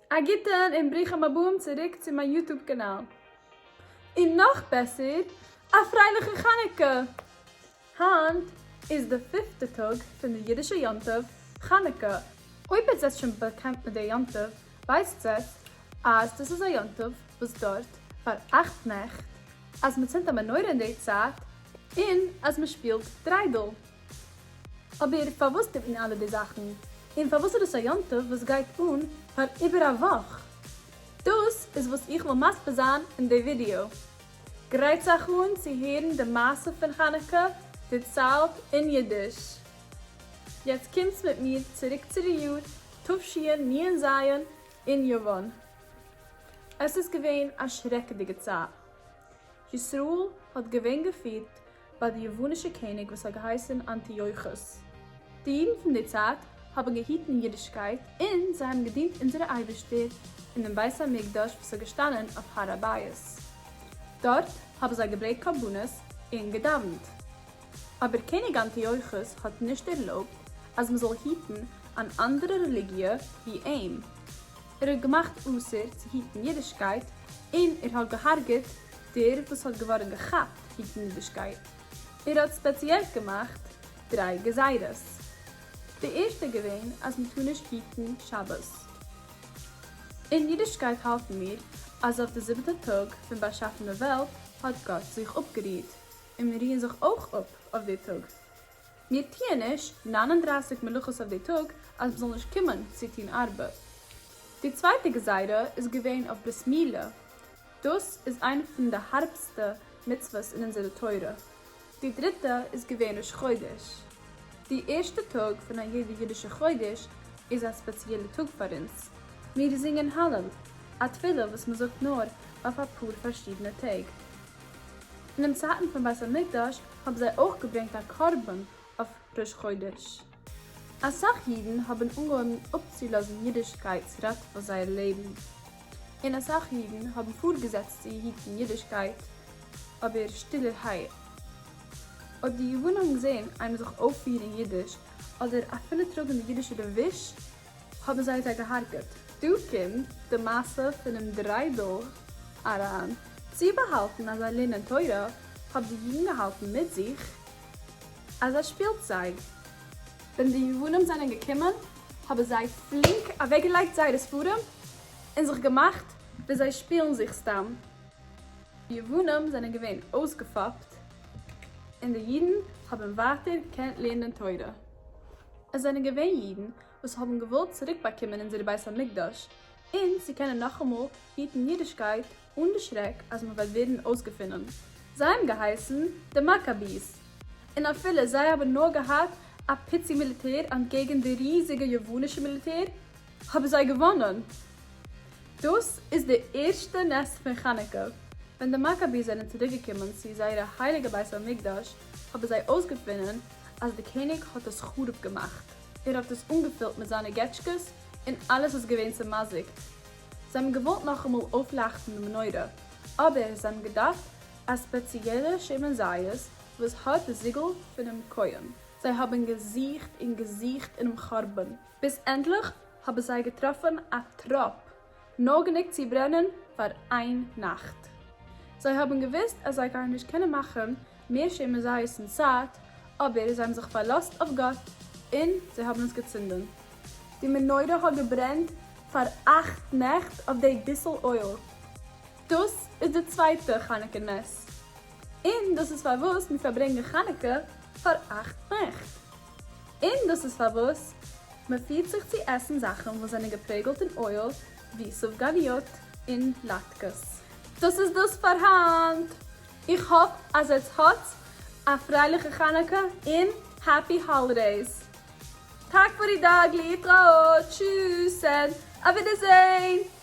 א גוטן און ברוכים הבאים צוריק צו מיין YouTube קאנאל. און נאך בעסער, א פרייליכע חנוכה! היינט איז די פיפטע טאג פון די אידישע יום טוב חנוכה. אויב עטס זענט שוין באקאנט מיט די יום טוב, ווייסט עטס אז דאס איז א יום טוב וואס דויערט פאר אכט נעכט, אז מען צינדט א מנורה אין די צייט, און אז מען שפילט דריידל. אבער פארוואס טוט מען אלע די זאכן? און פארוואס איז דאס א יום טוב וואס גייט אן פאר איבער א וואך? דאס איז וואס איך וועל מסביר זיין אין די ווידיאו. גרייט זיך אן צו הערן די מעשה פון חנוכה דערציילט אין אידיש. יעצט קומטס מיט מיר צוריק צו די יאר תשנ"ז אין יוון. עס איז געווען א שרעקעדיגע צייט. ישראל האט געווען געפירט ביי די יוונישע קעניג וואס האט געהייסן אנטיוכוס. די אידן פון די צייט האבן געהיטן אידישקייט און זיי האבן געדינט אונזערע אייבערשטער אין דעם בית המקדש וואס איז געשטאנען אויף הר הבית. דארט האבן זיי געברענגט קרבנות און געדאווענט. אבער קעניג אנטיוכוס האט נישט ערלויבט אז מען זאל היטן אן אנדערע רעליגיע ווי אים. ער האט געמאכט אסור צו היטן אידישקייט און ער האט געהארגעט דער וואס האט געווארן געכאפט היטן אידישקייט. ער האט ספעציעל געמאכט דריי גזירות. די ערשטע געווען אז מען טאר נישט היטן שבת. אין אידישקייט האלטן מיר אז אויף די זיבעטע טאג פון באשאפן די וועלט האט גאט זיך אפגערוהט, און מיר רוען זיך אויך אפ אויף די טאג. מיר טוען נישט 39 מלאכות אויף די טאג אז מ'זאל נישט קומען צו טון ארבעט. די צווייטע גזירה איז געווען אויף ברית מילה, דאס איז איינע פון די הארבסטע מצוות אין אונזערע תורה. די דריטע איז געווען ראש חודש. די ערשטע טאג פון א יעדע אידישע חודש איז א ספעציעלע טאג פאר אונז. מיר זינגען הלל, א תפילה וואס מ'זאגט נאר אויף אפאר פארשידענע טעג. אינעם צייטן פון בית המקדש האבן זיי אויך געברענגט א קרבן אויף ראש חודש. אסאך אידן האבן אנגעהויבן אפצולאזן אידישקייט צו ראטעווען זייער לעבן, און אסאך אידן האבן פארגעזעצט צו היטן אידישקייט אבער שטילערהייט. אויב די יוונים האבן געזען איינעם זיך אויפפירן אידיש אדער אפילו טראגן די אידישע לבוש האבן זיי זיי געהארגעט. דא קומט די מעשה פונעם דריידל אריין. צו באהאלטן אז זיי לערנען תורה האבן די אידן געהאלטן מיט זיך אזא שפילצייג. ווען די יוונים זענען געקומען האבן זיי פלינק אוועקגעלייגט זייערע ספרים און זיך געמאכט ווי זיי שפילן זיך סתם. די יוונים זענען געווען אויסגעפאפט און די אידן האבן ווייטער געקענט לערנען תורה. עס זענען געווען אידן וואס האבן געוואלט צוריק באקומען אונזער בית המקדש און צו קענען נאכאמאל היטן אידישקייט אן די שרעק אז מען וועט ווערן אויסגעפונען. זיי האבן געהייסן די מאקאביס, און אפילו זיי האבן נאר געהאט א פיצי מיליטער אנטקעגן די ריזיגע יוונישע מיליטער, האבן זיי געוואנען. דאס איז די ערשטע נס פון חנוכה. ווען די מאקאביס זענען צוריק געקומען צו זייערע הייליגע בית המקדש האבן זיי אויסגעפונען אז די קעניג האט עס חרוב געמאכט. ער האט עס אנגעפילט מיט זיינע געטשקעס און אלעס איז געווען צעמזיקט. זיי האבן געוואלט נאכאמאל אויפלייכטן די מנורה, אבער זיי האבן געדארפט א ספעציעלע שמן זית וואס האט די זיגל פונעם כהן. זיי האבן געזוכט און געזוכט אינעם חורבן, ביז ענדליך האבן זיי געטראפן א טראפ, נאר גענוג צו ברענען פאר איין נאכט. זיי האבן געוואוסט אז זיי גייען נישט קענען מאכן מער שמן זית אין צייט, אבער זיי האבן זיך פארלאזט אויף גאט און זיי האבן עס געצינדן. די מנורה האט געברענט פאר אכט נעכט אויף די ביסל אויל. דאס איז די צווייטע חנוכה נס. און דאס איז פארוואס מיר פארברענגען חנוכה פאר אכט נעכט. און דאס איז פארוואס מען פירט זיך צו עסן זאכן וואס זענען געפרעגלט אין אויל ווי סופגניות און לאטקעס. דאס איז דאס פאר היינט! איך האף אז עטס האטס א פרייליכע חנוכה און happy holidays! Tak voor die dag, להתראות, tschüss and auf Wiedersehen!